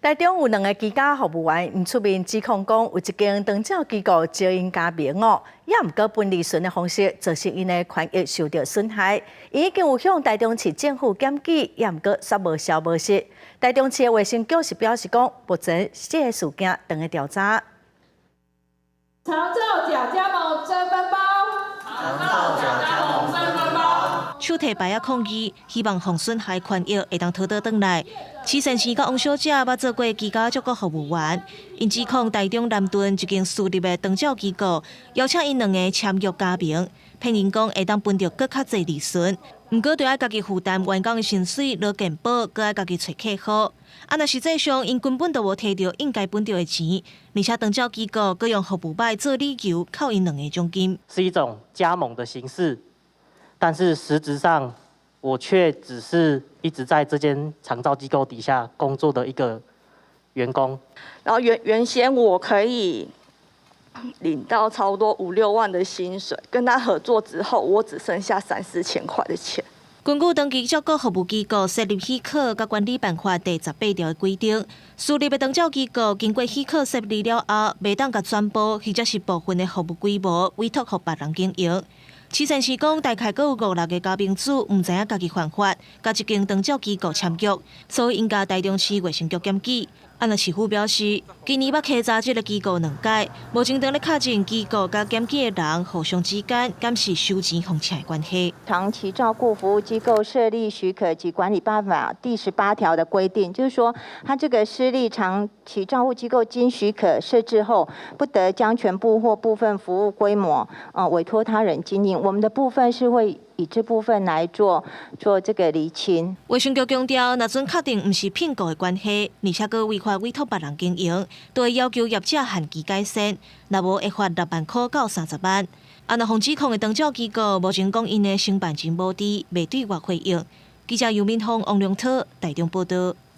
台中有兩个居家服務員𪜶出面指控講，有一間長照機構招𪜶加盟哦，也毋過分利潤的方式，造成𪜶的權益受著損害。𪜶已經有向台中市政府檢舉，也毋過煞無消無息。台中市的衛生局是表示講，目前這个事件正咧調查。長照假加盟真分包。長照假加盟真分包。手提牌仔抗議，希望予損害權益會當討倒轉來。徐先生佮王小姐捌做過居家照顧服務員，𪜶指控台中南屯一間私立的長照機構邀請𪜶兩个簽約加盟，騙𪜶講會當分著閣較濟利潤，毋過著愛家己負擔員工的薪水、勞健保，閣愛家己揣客戶。啊，若實際上𪜶根本就無提著應該分著的錢，而且長照機構閣用服務歹做理由扣𪜶兩个獎金。是一種加盟的形式。但是實質上，我卻只是一直在這間長照機構底下工作的一個員工。然後原先我可以領到差不多五六萬的薪水，跟他合作之後，我只剩下三四千塊的錢。根據長期照顧服務機構設立許可佮管理辦法第18條的規定，私立的長照機構經過許可設立了後，袂當共全部或者是部分的服務規模委託予別人經營。徐先生講，大概閣有五六个加盟主毋知影家己犯法，佮這間長照機構簽約，所以𪜶共台中市衛生局檢舉。啊，若市府表示，今年捌稽查這个機構兩擺，無正當咧確認機構佮檢舉的人互相之間敢是收錢予請的關係。長期照顧服務機構設立許可及管理辦法第18條的規定，就是說，它這個私立長期照護機構經許可設置後，不得將全部或部分服務規模，委託他人經營。我們的部分是會以這部分來做這個釐清。衛生局強調，若準確定毋是聘僱的關係，而且閣違法委託別人經營，都會要求業者限期改善，若無會罰6萬塊到30萬。啊，若予指控的長照機構目前講𪜶的承辦人無佇，袂對外回應。記者尤敏峰、王良涛台中報道。